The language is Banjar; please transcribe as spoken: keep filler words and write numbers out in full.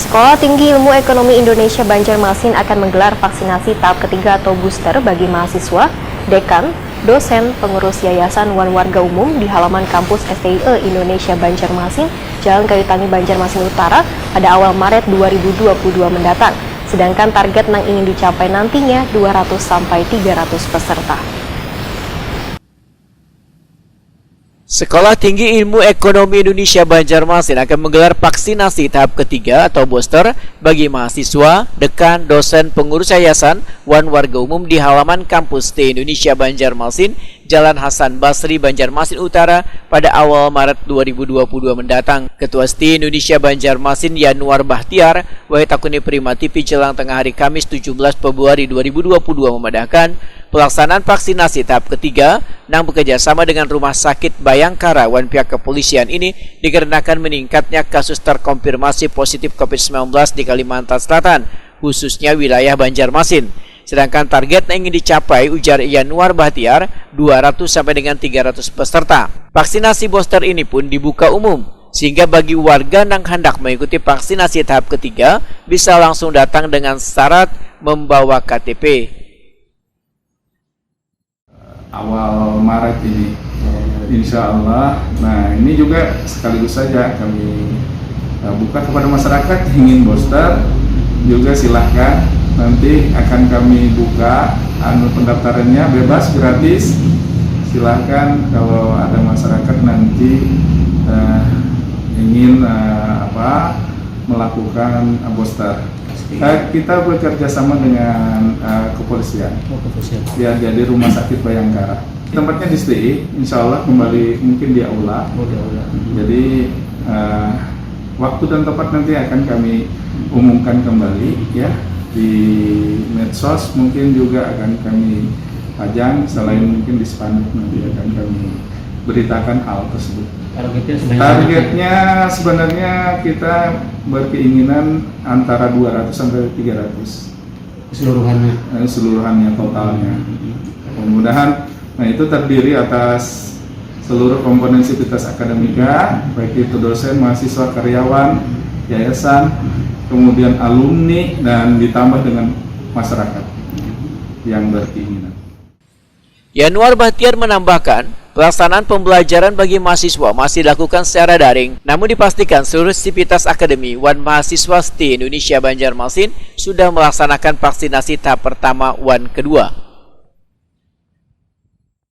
Sekolah Tinggi Ilmu Ekonomi Indonesia Banjarmasin akan menggelar vaksinasi tahap ketiga atau booster bagi mahasiswa, dekan, dosen, pengurus yayasan, wan warga umum di halaman kampus S T I E Indonesia Banjarmasin, Jalan Kayu Tangi, Banjarmasin Utara, pada awal Maret dua ribu dua puluh dua mendatang. Sedangkan target nang ingin dicapai nantinya dua ratus sampai tiga ratus peserta. Sekolah Tinggi Ilmu Ekonomi Indonesia Banjarmasin akan menggelar vaksinasi tahap ketiga atau booster bagi mahasiswa, dekan, dosen, pengurus yayasan, wan warga umum di halaman kampus S T I E Indonesia Banjarmasin, Jalan Hasan Basri, Banjarmasin Utara, pada awal Maret dua ribu dua puluh dua mendatang. Ketua S T I E Indonesia Banjarmasin, Yanuar Bahtiar, wahid takuni Prima T V jelang tengah hari Kamis tujuh belas Februari dua ribu dua puluh dua memadahkan, pelaksanaan vaksinasi tahap ketiga nang bekerja sama dengan Rumah Sakit Bayangkara wan pihak kepolisian ini dikarenakan meningkatnya kasus terkonfirmasi positif covid sembilan belas di Kalimantan Selatan, khususnya wilayah Banjarmasin. Sedangkan target yang ingin dicapai, ujar Yanuar Bahtiar, dua ratus sampai dengan tiga ratus peserta. Vaksinasi booster ini pun dibuka umum, sehingga bagi warga nang hendak mengikuti vaksinasi tahap ketiga bisa langsung datang dengan syarat membawa K T P. Awal Maret ini, insya Allah. Nah, ini juga sekaligus saja kami, eh, buka kepada masyarakat ingin booster juga, silahkan. Nanti akan kami buka anu pendaftarannya bebas, gratis. Silahkan kalau ada masyarakat nanti, eh, ingin, eh, apa, melakukan, eh, booster. Eh, kita bekerja sama dengan, eh, kepolisian. Oh, kepolisian. Ya, jadi Rumah Sakit Bayangkara. Tempatnya di S T I, insya Allah kembali mungkin di aula. Oh, di aula. Jadi, eh, waktu dan tempat nanti akan kami umumkan kembali, ya, di medsos, mungkin juga akan kami pajang, selain mungkin di spanduk nanti akan kami beritakan hal tersebut. Targetnya sebanyak berapa? Targetnya sebenarnya kita berkeinginan antara dua ratus sampai tiga ratus. Keseluruhannya? Eh, seluruhannya, totalnya. Hmm. Mudah-mudahan, nah, itu terdiri atas seluruh komponen sivitas akademika, baik itu dosen, mahasiswa, karyawan, yayasan, kemudian alumni, dan ditambah dengan masyarakat yang berkeinginan. Yanuar Bahtiar menambahkan, pelaksanaan pembelajaran bagi mahasiswa masih dilakukan secara daring, namun dipastikan seluruh sivitas akademi wan mahasiswa S T I Indonesia Banjarmasin sudah melaksanakan vaksinasi tahap pertama wan kedua.